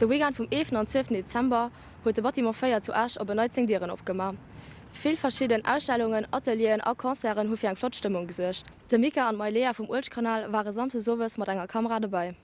De Weekend vum 11 an 12 Dezember huet de Bâtiment 4 zu Esch op en Neits seng Dieren opgemaach. Vill verschidden Ausstellungen, Atelieren a Concerten hu fir eng flott Stëmmung gesuergt. De Mika an d'Mailea vum Uelzechtkanal ware samsdes owes mat enger Kamera dobäi.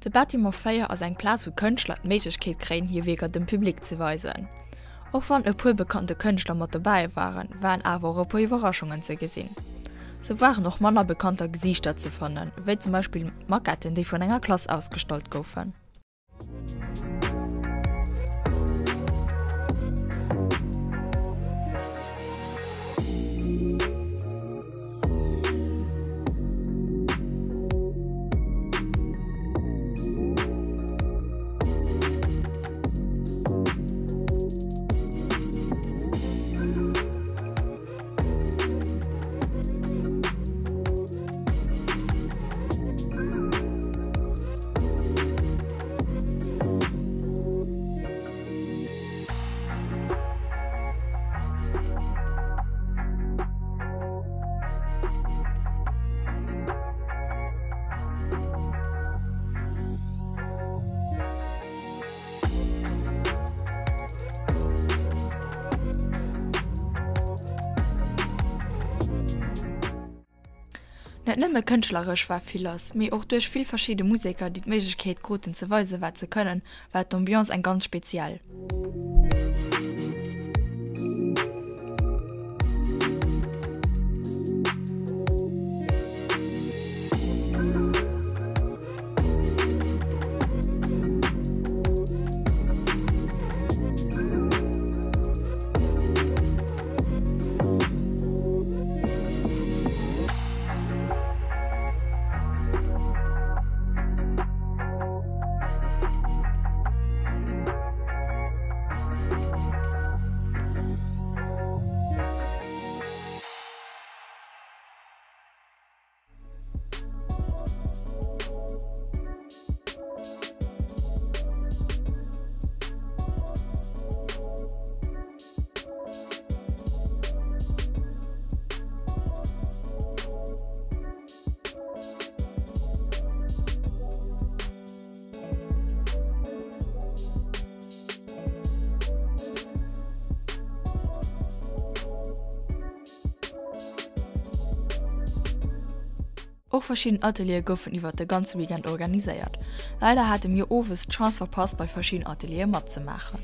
De Bâtiment 4 ass eng Plaz wou Kënschtler d'Méiglechkeet kréien hir Wierker dem Public ze weisen. Och wann e puer bekannte Kënschtler mat dobäi waren, waren awer och e puer Iwwerraschungen ze gesinn. Sou waren och manner bekannter Gesiichter ze fannen, wéi zum Beispill Maquetten déi vun enger Klass ausgestallt goufen. Net nëmme kënschtleresch war vill lass, mee och duerch vill verschidde Museker, déi d'Méiglechkeet kruten ze weisen, wat se kënnen, war d'Ambiance eng ganz speziell. Och verschidden Ateliere goufen iwwert de ganze Weekend organiséiert. Leider hate mir owes d'Chance verpasst bei verschidden Ateliere matzemaachen.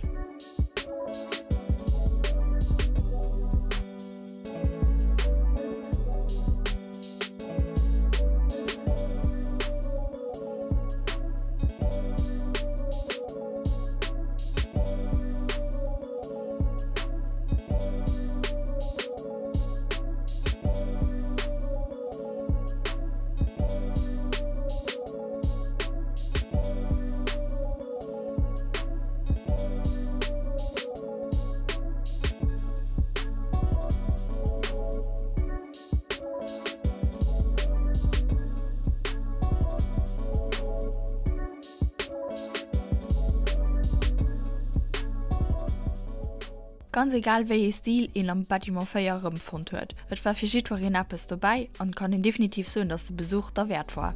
Ganz egal wéi ee Stil een am Bâtiment 4 erëmfonnt huet, et war fir jiddwereen eppes dobäi an et kann een definitiv soen, dass de Besuch derwäert war.